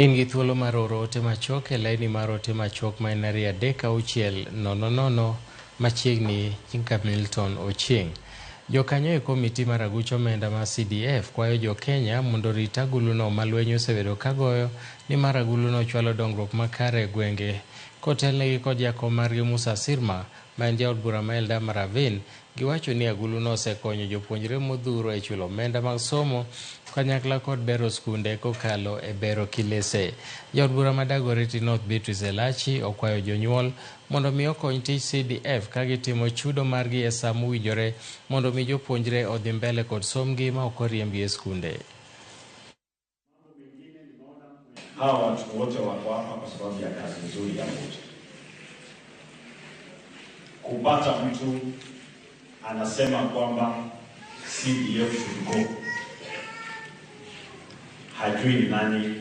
In gi thuolo mar oro ote machuok e laini mar ote machuok ma en 23600 machiegni nyinga Milton Ochieng'. Jokanyo e komiti mar aguch omenda mar CDF kwayo jo Kenya mondo orit aguluno ma lweny osebedo ka goyo nimar aguluno chwalo dongruok makare e gwenge. Kotelnegi kod jakom margi Musa Sirma ma en jaod bura ma Eldama Ravine, giwacho ni aguluno osekonyo jopuonjre modhuro e chulo omenda mag somo kanyakla kod bero skunde kokalo e bero kilese. Jaod bura ma Dagoretti North Beatrice Elachi okwayo jonyuol mondo mi okony tich CDF ka gitimo chudo margi e saa mowinjore mondo mi jopuonjre odhi mbele kod sombgi ma ok oriembgi e skunde. Hawa watu wote wako hapa kwa sababu ya kazi nzuri ya Ruto. Kupata mtu anasema kwamba CDF should go, hajui ni nani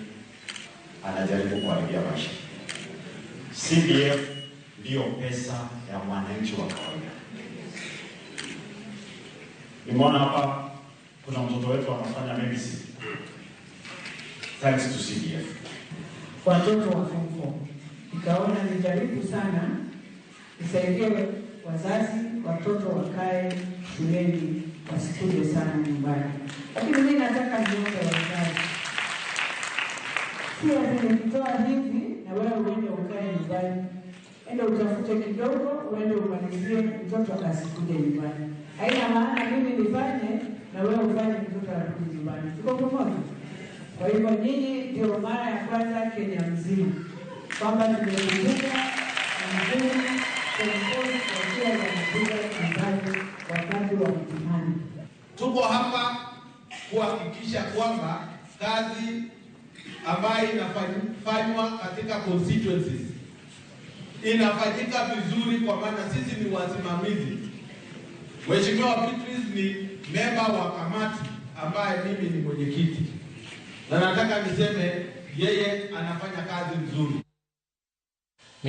anajaribu kuharibia maisha. CDF ndiyo pesa ya mwananchi wa kawaida. Nimeona hapa kuna mtoto wetu anafanya medicine thanks to CDF. Watoto wa form 4. Nikaona nijaribu sana nisaidie wazazi watoto wakae shuleni wasikuje sana nyumbani. Lakini mimi nataka niombe wazazi, sio ati nikitoa hivi na wewe uende ukae nyumbani, enda utafute kidogo uende umalizie, mtoto asikuje nyumbani. Haina maana mimi nifanye na wewe ufanye, mtoto arudi nyumbani. Tuko pamoja? Kwa hivyo nyinyi ndio mara ya kwanza Kenya mzima kwamba tumekumbuka vizuri wakiwa wanakuja nyumbani wakati wa mtihani. Tuko hapa kuhakikisha kwamba kazi ambayo inafanywa katika constituencies inafanyika vizuri, kwa maana sisi ni wasimamizi. Mheshimiwa Beatrice ni memba wa kamati ambaye mimi ni mwenyekiti, na nataka niseme yeye anafanya kazi nzuri.